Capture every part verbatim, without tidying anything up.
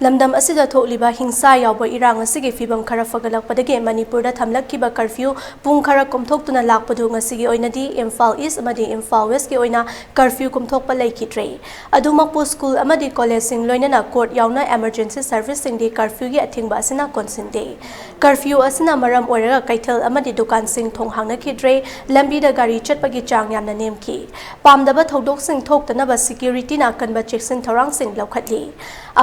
ꯂꯝꯗꯝ ꯑꯁꯤꯗ ꯊꯣꯛꯂꯤꯕ ꯍꯤꯡꯁꯥ ꯌꯥꯎꯕ ꯏꯔꯥꯡ ꯑꯁꯤꯒꯤ ꯐꯤꯚꯝ ꯈꯔ ꯐꯒꯠꯂꯛꯄꯗꯒꯤ ꯃꯅꯤꯄꯨꯔꯗ ꯊꯝꯂꯛꯈꯤꯕ ꯀꯔꯐ꯭ꯌꯨ ꯄꯨꯡ ꯈꯔ ꯀꯣꯝꯊꯣꯛꯇꯨꯅ ꯂꯥꯛꯄꯗꯨ ꯉꯁꯤꯒꯤ ꯑꯣꯏꯅꯗꯤ ꯏꯝꯐꯥꯜ ꯏꯁ ꯑꯃꯗꯤ ꯏꯝꯐꯥꯜ ꯋꯦꯁꯀꯤ ꯑꯣꯏꯅ ꯀꯔꯐ꯭ꯌꯨ ꯀꯣꯝꯊꯣꯛꯄ ꯂꯩꯈꯤꯗ꯭ꯔꯦ꯫ ꯑꯗꯨꯃꯛꯄꯨ ꯁ꯭ꯀꯨꯜ ꯑꯃꯗꯤ ꯀꯣꯂꯦꯖꯁꯤꯡ ꯂꯣꯏꯅꯅ ꯀꯣꯔꯠ ꯌꯥꯎꯅ ꯏꯃꯔꯖꯦꯟꯁꯤ ꯁꯔꯚꯤꯁꯁꯤꯡꯗꯤ ꯀꯔꯐ꯭ꯌꯨꯒꯤ ꯑꯊꯤꯡꯕ ꯑꯁꯤꯅ ꯀꯣꯟꯁꯤꯟꯗꯦ꯫ ꯀꯔꯐ꯭ꯌꯨ ꯑꯁꯤꯅ ꯃꯔꯝ ꯑꯣꯏꯔꯒ ꯀꯩꯊꯦꯜ ꯑꯃꯗꯤ ꯗꯨꯀꯥꯟꯁꯤꯡ ꯊꯣꯡ ꯍꯥꯡꯅꯈꯤꯗ꯭ꯔꯦ, ꯂꯝꯕꯤꯗ ꯒꯥꯔꯤ ꯆꯠꯄꯒꯤ ꯆꯥꯡ ꯌꯥꯝꯅ ꯅꯦꯝꯈꯤ꯫ ꯄꯥꯝꯗꯕ ꯊꯧꯗꯣꯛꯁꯤꯡ ꯊꯣꯛꯇꯅꯕ ꯁꯦꯀ꯭ꯌꯨꯔꯤꯇꯤꯅ ꯑꯀꯟꯕ ꯆꯦꯛꯁꯤꯟ ꯊꯧꯔꯥꯡꯁꯤꯡ ꯂꯧꯈꯠꯂꯤ꯫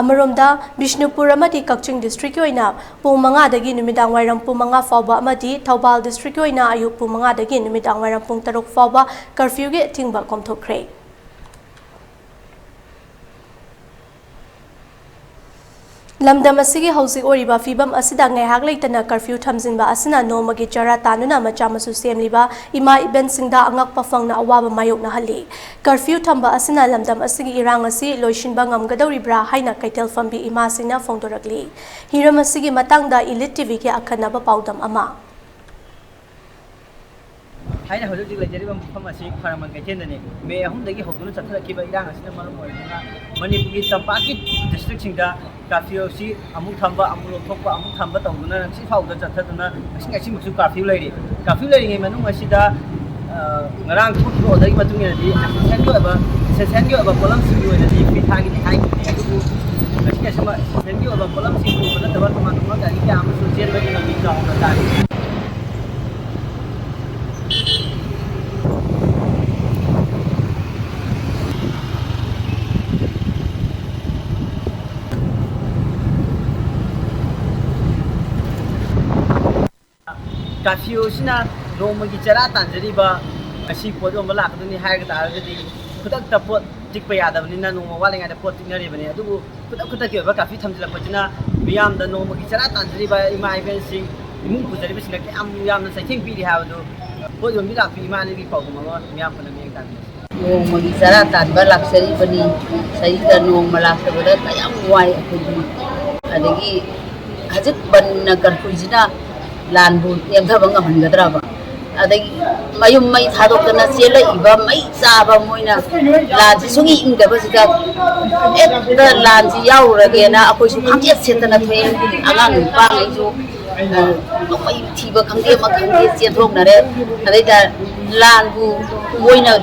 ꯑꯃꯔꯣꯝꯗ, ꯕꯤꯁꯅꯨꯄꯨꯔ ꯑꯃꯗꯤ ꯀꯛꯆꯤꯡ ꯗꯤꯁꯇ꯭ꯔꯤꯛꯀꯤ ꯑꯣꯏꯅ ꯄꯨꯡ ꯃꯉꯥꯗꯒꯤ ꯅꯨꯃꯤꯗꯥꯡ ꯋꯥꯏꯔꯝ ꯄꯨꯡ ꯃꯉꯥ ꯐꯥꯎꯕ ꯑꯃꯗꯤ ꯊꯧꯕꯥꯜ ꯗꯤꯁꯇ꯭ꯔꯤꯛꯀꯤ ꯑꯣꯏꯅ ꯑꯌꯨꯛ ꯄꯨꯡ ꯃꯉꯥꯗꯒꯤ ꯅꯨꯃꯤꯗꯥꯡ ꯋꯥꯏꯔꯝ ꯄꯨꯡ ꯇꯔꯨꯛ ꯐꯥꯎꯕ ꯀꯔꯐ꯭ꯌꯨꯒꯤ ꯑꯊꯤꯡꯕ ꯀꯣꯝꯊꯣꯛꯈ꯭ꯔꯦ꯫ ꯂꯝꯗꯝ ꯑꯁꯤꯒꯤ ꯍꯧꯖꯤꯛ ꯑꯣꯏꯔꯤꯕ ꯐꯤꯕꯝ ꯑꯁꯤꯗ ꯉꯥꯏꯍꯥꯛ ꯂꯩꯇꯅ ꯀꯔꯐ꯭ꯌꯨ ꯊꯝꯖꯤꯟꯕ ꯑꯁꯤꯅ ꯅꯣꯡꯃꯒꯤ ꯆꯔꯥ ꯇꯥꯟꯗꯨꯅ ꯃꯆꯥ ꯃꯁꯨ ꯁꯦꯝꯂꯤꯕ ꯏꯃꯥ ꯏꯕꯦꯟꯁꯤꯡꯗ ꯑꯉꯛꯄ ꯐꯪꯅ ꯑꯋꯥꯕ ꯃꯥꯌꯣꯛꯅꯍꯜꯂꯤ꯫ ꯀꯔꯐ꯭ꯌꯨ ꯊꯝꯕ ꯑꯁꯤꯅ ꯂꯝꯗꯝ ꯑꯁꯤꯒꯤ ꯏꯔꯥꯡ ꯑꯁꯤ ꯂꯣꯏꯁꯤꯟꯕ ꯉꯝꯒꯗꯧꯔꯤꯕ꯭ꯔꯥ ꯍꯥꯏꯅ ꯀꯩꯊꯦꯜ ꯐꯝꯕꯤ ꯏꯃꯥꯁꯤꯡꯅ ꯐꯣꯡꯗꯣꯔꯛꯂꯤ꯫ ꯍꯤꯔꯝ ꯑꯁꯤꯒꯤ ꯃꯇꯥꯡꯗ ꯏꯂꯤꯠ ꯇꯤꯚꯤꯒꯤ ꯑꯈꯟꯅꯕ ꯄꯥꯎꯗꯝ ꯑꯃ꯫ ꯑꯩꯅ ꯍꯧꯖꯤꯛ ꯍꯧꯖꯤꯛ ꯂꯩꯖꯔꯤꯕ ꯃꯐꯝ ꯑꯁꯤ ꯈ꯭ꯋꯥꯏꯔꯝꯕꯟ ꯀꯩꯊꯦꯜꯗꯅꯤ꯫ ꯃꯦ ꯑꯍꯨꯝꯗꯒꯤ ꯍꯧꯗꯨꯅ ꯆꯠꯊꯔꯛꯈꯤꯕ ꯏꯔꯥꯡ ꯑꯁꯤꯅ ꯃꯔꯝ ꯑꯣꯏꯗꯨꯅ ꯃꯅꯤꯄꯨꯔꯒꯤ ꯇꯝꯄꯥꯛꯀꯤ ꯗꯤꯁꯇ꯭ꯔꯤꯛꯁꯤꯡꯗ ꯀꯥꯔꯐ꯭ꯌꯨ ꯑꯁꯤ ꯑꯃꯨꯛ ꯊꯝꯕ, ꯑꯃꯨꯛ ꯂꯧꯊꯣꯛꯄ, ꯑꯃꯨꯛ ꯊꯝꯕ ꯇꯧꯗꯨꯅ ꯉꯁꯤ ꯐꯥꯎꯕꯗ ꯆꯠꯊꯗꯨꯅ ꯉꯁꯤ, ꯉꯁꯤꯃꯛꯁꯨ ꯀꯥꯔꯐ꯭ꯌꯨ ꯂꯩꯔꯤ꯫ ꯀꯥꯔꯐ꯭ꯌꯨ ꯂꯩꯔꯤꯉꯩ ꯃꯅꯨꯡ ꯑꯁꯤꯗ, ꯑ, ꯉꯔꯥꯡ ꯊꯣꯛꯈꯤꯕ ꯑꯣꯔꯗꯔꯒꯤ ꯃꯇꯨꯡ ꯏꯟꯅꯗꯤ ꯑꯦꯁꯦꯟꯁꯤꯌꯦꯜꯒꯤ ꯑꯣꯏꯕ, ꯑꯦꯁꯦꯟꯁꯤꯌꯦꯜꯒꯤ ꯑꯣꯏꯕ ꯄꯣꯠꯂꯝꯁꯤꯡꯒꯤ ꯑꯣꯏꯅꯗꯤ ꯐ꯭ꯔꯤ ꯊꯥꯒꯅꯤ ꯍꯥꯏꯈꯤꯕꯅꯤ꯫ ꯑꯗꯨꯕꯨ ꯉꯁꯤ, ꯉꯁꯤꯃꯛ ꯑꯦꯁꯦꯟꯁꯤꯌꯦꯜꯒꯤ ꯑꯣꯏꯕ ꯄꯣꯠꯂꯝꯁꯤꯡ ꯄꯨꯕ ꯅꯠꯇꯕ ꯇꯣꯉꯥꯟ ꯇꯣꯉꯥꯟꯕ ꯒꯥꯔꯤ ꯀꯌꯥ ꯑꯃꯁꯨ ꯆꯦꯟꯕꯒꯤ ꯂꯝꯕꯤ ꯆꯥꯎꯅ ꯇꯥꯔꯤ꯫ ꯀꯥꯔꯐ꯭ꯌꯨꯁꯤꯅ ꯅꯣꯡꯃꯒꯤ ꯆꯔꯥ ꯇꯥꯟꯖꯔꯤꯕ, ꯉꯁꯤ ꯄꯣꯠ ꯌꯣꯟꯕ ꯂꯥꯛꯀꯗꯣꯏꯅꯤ ꯍꯥꯏꯕ ꯇꯥꯔꯒꯗꯤ ꯈꯨꯗꯛꯇ ꯄꯣꯠ ꯇꯤꯛꯄ ꯌꯥꯗꯕꯅꯤꯅ ꯅꯣꯡꯃ ꯋꯥꯠꯂꯤꯉꯩꯗ ꯄꯣꯠ ꯇꯤꯛꯅꯔꯤꯕꯅꯤ꯫ ꯑꯗꯨꯕꯨ ꯈꯨꯗꯛ ꯈꯨꯗꯛꯀꯤ ꯑꯣꯏꯕ ꯀꯥꯔꯐ꯭ꯌꯨ ꯊꯝꯖꯤꯜꯂꯛꯄꯁꯤꯅ ꯃꯤꯌꯥꯝꯗ ꯅꯣꯡꯃꯒꯤ ꯆꯔꯥ ꯇꯥꯟꯖꯔꯤꯕ ꯏꯃꯥ ꯏꯕꯦꯟꯁꯤꯡ, ꯏꯃꯨꯡ ꯄꯨꯖꯔꯤꯕꯁꯤꯡꯗ ꯀꯌꯥꯝ ꯌꯥꯝꯅ ꯆꯩꯊꯦꯡ ꯄꯤꯔꯤ ꯍꯥꯏꯕꯗꯨ ꯄꯣꯠ ꯌꯣꯟꯕꯤ ꯂꯥꯛꯄꯤ ꯏꯃꯥ ꯑꯅꯤꯒꯤ ꯄꯥꯎꯗꯝ ꯑꯃ ꯃꯤꯌꯥꯝ ꯄꯨꯟꯅ ꯃꯤꯠꯌꯦꯡ ꯇꯥꯃꯤꯟꯅꯁꯤ꯫ ꯅꯣꯡꯃꯒꯤ ꯆꯔꯥ ꯇꯥꯟꯕ ꯂꯥꯛꯆꯔꯤꯕꯅꯤ꯫ ꯆꯍꯤꯗ ꯅꯣꯡꯃ ꯂꯥꯛꯇꯕꯗ ꯀꯌꯥꯝ ꯋꯥꯏ ꯑꯩꯈꯣꯏꯗꯤ꯫ ꯑꯗꯒꯤ ꯍꯧꯖꯤꯛ ꯕꯟꯅ ꯀꯔꯐ꯭ꯌꯨꯁꯤꯅ ꯂꯥꯟꯕꯨ ꯅꯦꯝꯊꯕ ꯉꯝꯍꯟꯒꯗ꯭ꯔꯕ? ꯑꯗꯒꯤ ꯃꯌꯨꯝ ꯃꯩ ꯊꯥꯗꯣꯛꯇꯅ ꯆꯦꯜꯂꯛꯏꯕ ꯃꯩ ꯆꯥꯕ ꯃꯣꯏꯅ ꯂꯥꯟꯁꯤ ꯁꯨꯡꯏꯪ ꯏꯪꯗꯕꯁꯤꯗ ꯍꯦꯛꯇ ꯂꯥꯟꯁꯤ ꯌꯥꯎꯔꯨꯔꯒꯦꯅ ꯑꯩꯈꯣꯏꯁꯨ ꯈꯪꯆꯦꯠ ꯁꯦꯠꯇꯅ ꯊꯣꯛꯑꯦ꯫ ꯑꯉꯥꯡ ꯅꯨꯄꯥꯈꯩꯁꯨ ꯅꯣꯡꯃꯩ ꯊꯤꯕ ꯈꯪꯗꯦ ꯑꯃ ꯈꯪꯗꯦ ꯆꯦꯟꯊꯣꯛꯅꯔꯦ꯫ ꯑꯗꯩꯗ ꯂꯥꯟꯕꯨ ꯃꯣꯏꯅ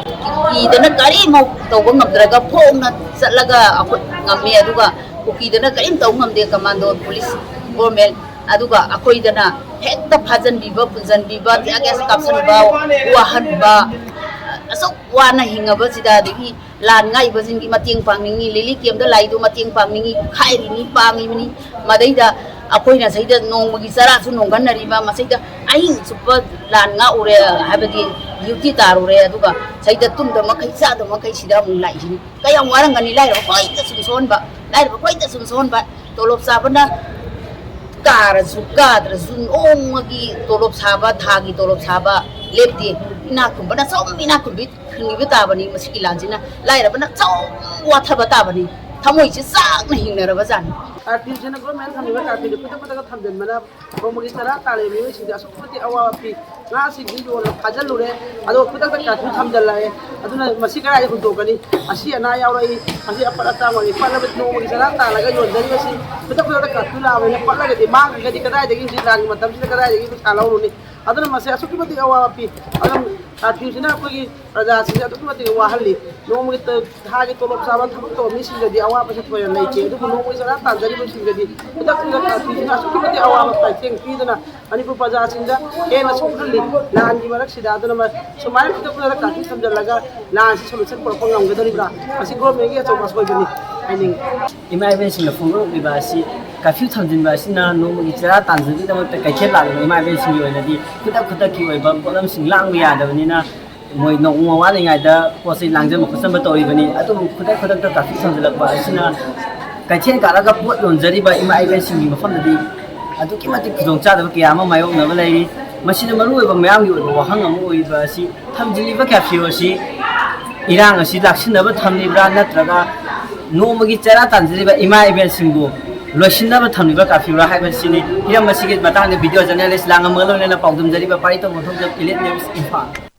ꯀꯤꯗꯅ ꯀꯔꯤꯃꯨꯛ ꯇꯧꯕ ꯉꯝꯗ꯭ꯔꯒ ꯐꯣꯡꯅ ꯆꯠꯂꯒ ꯑꯩꯈꯣꯏ ꯉꯝꯃꯦ꯫ ꯑꯗꯨꯒ ꯀꯨꯀꯤꯗꯅ ꯀꯔꯤꯝ ꯇꯧ ꯉꯝꯗꯦ꯫ ꯀꯃꯥꯟꯗꯣ, ꯄꯨꯂꯤꯁ, ꯒꯣꯔꯃꯦꯟ, ꯑꯗꯨꯒ ꯑꯩꯈꯣꯏꯗꯅ ꯍꯦꯛꯇ ꯐꯥꯖꯟꯕꯤꯕ, ꯄꯨꯟꯖꯟꯕꯤꯕ, ꯇꯤꯌꯥꯔ ꯒ꯭ꯌꯥꯁ ꯀꯥꯞꯁꯟꯕ, ꯋꯥꯍꯟꯕ, ꯑꯁꯨꯛ ꯋꯥꯅ ꯍꯤꯡꯉꯕꯁꯤꯗ, ꯑꯗꯒꯤ ꯂꯥꯟ ꯉꯥꯛꯏꯕꯁꯤꯡꯒꯤ ꯃꯇꯦꯡ ꯄꯥꯡꯅꯤꯡꯉꯤ, ꯂꯤꯂꯤ ꯀꯦꯝꯗ ꯂꯥꯛꯏꯗꯣ ꯃꯇꯦꯡ ꯄꯥꯡꯅꯤꯡꯉꯤ, ꯈꯥꯏꯔꯤꯅꯤ, ꯄꯥꯡꯉꯤꯕꯅꯤ꯫ ꯃꯗꯩꯗ ꯑꯩꯈꯣꯏꯅ ꯁꯩꯗ ꯅꯣꯡꯃꯒꯤ ꯆꯔꯥꯁꯨ ꯅꯣꯡꯒꯟꯅꯔꯤꯕ, ꯃꯁꯩꯗ ꯑꯍꯤꯡ ꯆꯨꯞꯄ ꯂꯥꯟ ꯉꯥꯛꯎꯔꯦ, ꯍꯥꯏꯕꯗꯤ ꯗ꯭ꯌꯨꯇꯤ ꯇꯥꯔꯨꯔꯦ, ꯑꯗꯨꯒ ꯁꯩꯗ ꯇꯨꯝꯗ ꯃꯈꯩ ꯆꯥꯗ ꯃꯈꯩ ꯁꯤꯗ ꯑꯃꯨꯛ ꯂꯥꯛꯏꯁꯤꯅꯤ꯫ ꯀꯌꯥꯝ ꯋꯥꯔꯝꯒꯅꯤ ꯂꯥꯏꯔꯕ ꯑꯩꯈꯣꯏꯗ ꯁꯨꯝ ꯁꯣꯟꯕ, ꯂꯥꯏꯔꯕ ꯑꯩꯈꯣꯏꯗ ꯁꯨꯝ ꯁꯣꯟꯕ꯫ ꯇꯣꯂꯣꯞ ꯆꯥꯕꯅ ꯀꯥꯔꯁꯨ ꯀꯥꯗ꯭ꯔꯁꯨ ꯅꯣꯡꯃꯒꯤ ꯇꯣꯂꯣꯞ ꯁꯥꯕ, ꯊꯥꯒꯤ ꯇꯣꯂꯣꯞ ꯁꯥꯕ ꯂꯦꯞꯇꯦ꯫ ꯏꯅꯥꯛ ꯈꯨꯟꯕꯅ ꯁꯨꯝ ꯏꯅꯥꯛ ꯈꯨꯟꯕꯤ ꯍꯤꯡꯉꯤꯕ ꯇꯥꯕꯅꯤ꯫ ꯃꯁꯤꯒꯤ ꯂꯥꯟꯁꯤꯅ ꯂꯥꯏꯔꯕꯅ ꯁꯨꯝ ꯋꯥꯊꯕ ꯇꯥꯕꯅꯤ꯫ ꯊꯃꯣꯏꯁꯤ ꯆꯥꯛꯅ ꯍꯤꯡꯅꯔꯕ ꯖꯥꯠꯅꯤ꯫ ꯀꯥꯔꯐ꯭ꯌꯨꯁꯤꯅ ꯒꯣꯔꯃꯦꯟ ꯊꯝꯃꯤꯕ ꯀꯥꯔꯐ꯭ꯌꯨꯁꯦ ꯈꯨꯗꯛ ꯈꯨꯗꯛꯇ ꯊꯝꯖꯤꯟꯕꯅ ꯅꯣꯡꯃꯒꯤ ꯆꯔꯥ ꯇꯥꯜꯂꯤꯕ ꯃꯤꯑꯣꯏꯁꯤꯡꯁꯦ ꯑꯁꯨꯛꯀꯤ ꯃꯇꯤꯛ ꯑꯋꯥꯕ ꯄꯤ꯫ ꯉꯥꯁꯤꯡꯁꯤ ꯌꯣꯟꯅ ꯐꯥꯖꯤꯜꯂꯨꯔꯦ, ꯑꯗꯨꯒ ꯈꯨꯗꯛꯇ ꯀꯥꯔꯐ꯭ꯌꯨ ꯊꯝꯖꯤꯜꯂꯛꯑꯦ꯫ ꯑꯗꯨꯅ ꯃꯁꯤ ꯀꯗꯥꯏꯗ ꯍꯨꯟꯗꯣꯛꯀꯅꯤ? ꯑꯁꯤ ꯑꯅꯥ ꯌꯥꯎꯔꯛꯏ, ꯑꯁꯤ ꯑꯄꯠ ꯑꯇꯥꯡ ꯑꯣꯏꯔꯛꯏ, ꯄꯠꯂꯕ ꯅꯣꯡꯃꯒꯤ ꯆꯔꯥ ꯇꯥꯜꯂꯒ ꯌꯣꯟꯖꯔꯤꯕꯁꯤ ꯈꯨꯗꯛ ꯈꯨꯗꯛꯇ ꯀꯥꯔꯐ꯭ꯌꯨ ꯂꯥꯛꯑꯕꯅꯤꯅ ꯄꯠꯂꯒꯗꯤ ꯃꯥꯡꯈ꯭ꯔꯒꯗꯤ ꯀꯗꯥꯏꯗꯒꯤ ꯍꯧꯖꯤꯛ ꯂꯥꯟꯒꯤ ꯃꯇꯝꯁꯤꯗ ꯀꯗꯥꯏꯗꯒꯤ ꯄꯩꯁꯥ ꯂꯧꯔꯨꯅꯤ? ꯑꯗꯨꯅ ꯃꯁꯤ ꯑꯁꯨꯛꯀꯤ ꯃꯇꯤꯛ ꯑꯋꯥꯕ ꯄꯤ꯫ ꯑꯗꯨꯝ ꯀꯥꯔꯐ꯭ꯌꯨꯁꯤꯅ ꯑꯩꯈꯣꯏꯒꯤ ꯄ꯭ꯔꯖꯥꯁꯤꯡꯁꯦ ꯑꯗꯨꯛꯀꯤ ꯃꯇꯤꯛ ꯋꯥꯍꯜꯂꯤ꯫ ꯅꯣꯡꯃꯒꯤ ꯊꯥꯒꯤ ꯇꯣꯂꯣꯞ ꯆꯥꯕ ꯊꯕꯛ ꯇꯧꯕ ꯃꯤꯁꯤꯡꯗꯗꯤ ꯑꯋꯥꯕꯁꯦ ꯊꯣꯏꯅ ꯂꯩꯇꯦ, ꯑꯗꯨꯕꯨ ꯅꯣꯡꯃꯒꯤ ꯆꯔꯥ ꯇꯥꯟꯖꯔꯤꯕꯁꯤꯡꯗꯗꯤ ꯈꯨꯗꯛ ꯈꯨꯗꯛ ꯀꯥꯔꯐ꯭ꯌꯨꯁꯤꯅ ꯑꯁꯨꯛꯀꯤ ꯃꯇꯤꯛ ꯑꯋꯥꯕ ꯆꯩꯊꯦꯡ ꯄꯤꯗꯨꯅ ꯃꯅꯤꯄꯨꯔ ꯄ꯭ꯔꯖꯥꯁꯤꯡꯗ ꯍꯦꯟꯅ ꯁꯣꯛꯍꯜꯂꯤ꯫ ꯂꯥꯟꯒꯤ ꯃꯔꯛꯁꯤꯗ ꯑꯗꯨꯅ ꯃ-, ꯁꯨꯃꯥꯏꯅ ꯈꯨꯗꯛ ꯈꯨꯗꯛꯇ ꯀꯥꯔꯐ꯭ꯌꯨ ꯊꯝꯖꯤꯜꯂꯒ ꯂꯥꯟꯁꯤ ꯁꯣꯂꯨꯁꯟ ꯄꯨꯔꯛꯄ ꯉꯝꯒꯗꯧꯔꯤꯕ꯭ꯔꯥ? ꯃꯁꯤ ꯒꯣꯔꯃꯦꯟꯒꯤ ꯑꯆꯧꯕ ꯑꯁꯣꯏꯕꯅꯤ ꯍꯥꯏꯅꯤꯡꯏ꯫ ꯏꯃꯥ ꯏꯕꯦꯟꯁꯤꯡꯅ ꯐꯣꯡꯗꯣꯔꯛꯂꯤꯕ ꯑꯁꯤ ꯀꯥꯔꯐ꯭ꯌꯨ ꯊꯝꯖꯤꯟꯕ ꯑꯁꯤꯅ ꯅꯣꯡꯃꯒꯤ ꯆꯔꯥ ꯇꯥꯟꯖꯕꯒꯤꯗꯃꯛꯇ ꯀꯩꯊꯦꯜ ꯂꯥꯛꯂꯤꯕ ꯏꯃꯥ ꯏꯕꯦꯟꯁꯤꯡꯒꯤ ꯑꯣꯏꯅꯗꯤ ꯈꯨꯗꯛ ꯈꯨꯗꯛꯀꯤ ꯑꯣꯏꯕ ꯄꯣꯠꯂꯝꯁꯤꯡ ꯂꯥꯡꯕ ꯌꯥꯗꯕꯅꯤꯅ ꯃꯣꯏ ꯅꯣꯡꯃ ꯋꯥꯠꯂꯤꯉꯩꯗ ꯄꯣꯠ ꯆꯩ ꯂꯥꯡꯖꯟꯕ ꯈꯣꯠꯆꯟꯕ ꯇꯧꯔꯤꯕꯅꯤ꯫ ꯑꯗꯨꯕꯨ ꯈꯨꯗꯛ ꯈꯨꯗꯛꯇ ꯀꯥꯔꯐ꯭ꯌꯨ ꯊꯝꯖꯤꯜꯂꯛꯄ ꯑꯁꯤꯅ ꯀꯩꯊꯦꯜ ꯀꯥꯔꯒ ꯄꯣꯠ ꯌꯣꯟꯖꯔꯤꯕ ꯏꯃꯥ ꯏꯕꯦꯟꯁꯤꯡꯒꯤ ꯃꯐꯝꯗꯗꯤ ꯑꯗꯨꯛꯀꯤ ꯃꯇꯤꯛ ꯈꯨꯗꯣꯡꯆꯥꯗꯕ ꯀꯌꯥ ꯑꯃ ꯃꯥꯌꯣꯛꯅꯕ ꯂꯩꯔꯤ꯫ ꯃꯁꯤꯗ ꯃꯔꯨꯑꯣꯏꯕ ꯃꯌꯥꯝꯒꯤ ꯑꯣꯏꯕ ꯋꯥꯍꯪ ꯑꯃ ꯑꯣꯏꯔꯤꯕ ꯑꯁꯤ ꯊꯝꯖꯤꯜꯂꯤꯕ ꯀꯥꯔꯐ꯭ꯌꯨ ꯑꯁꯤ ꯏꯔꯥꯡ ꯑꯁꯤ ꯂꯥꯛꯁꯤꯟꯅꯕ ꯊꯝꯂꯤꯕ꯭ꯔꯥ ꯅꯠꯇ꯭ꯔꯒ ꯅꯣꯡꯃꯒꯤ ꯆꯔꯥ ꯇꯥꯟꯖꯔꯤꯕ ꯏꯃꯥ ꯏꯕꯦꯟꯁꯤꯡꯕꯨ ꯂꯣꯏꯁꯤꯟꯅꯕ ꯊꯝꯂꯤꯕ ꯀꯥꯐꯤꯌꯨꯔꯥ ꯍꯥꯏꯕꯁꯤꯅꯤ꯫ ꯍꯤꯔꯝ ꯑꯁꯤꯒꯤ ꯃꯇꯥꯡꯗ video journalist ꯂꯥꯡꯉꯝꯃꯒ ꯂꯣꯏꯅꯅ ꯄꯥꯎꯗꯝꯖꯔꯤꯕ ꯄꯥꯔꯤ ꯇꯣꯝꯕ ꯊꯣꯡꯖꯝ, Elite News, ꯏꯝꯐꯥꯜ꯫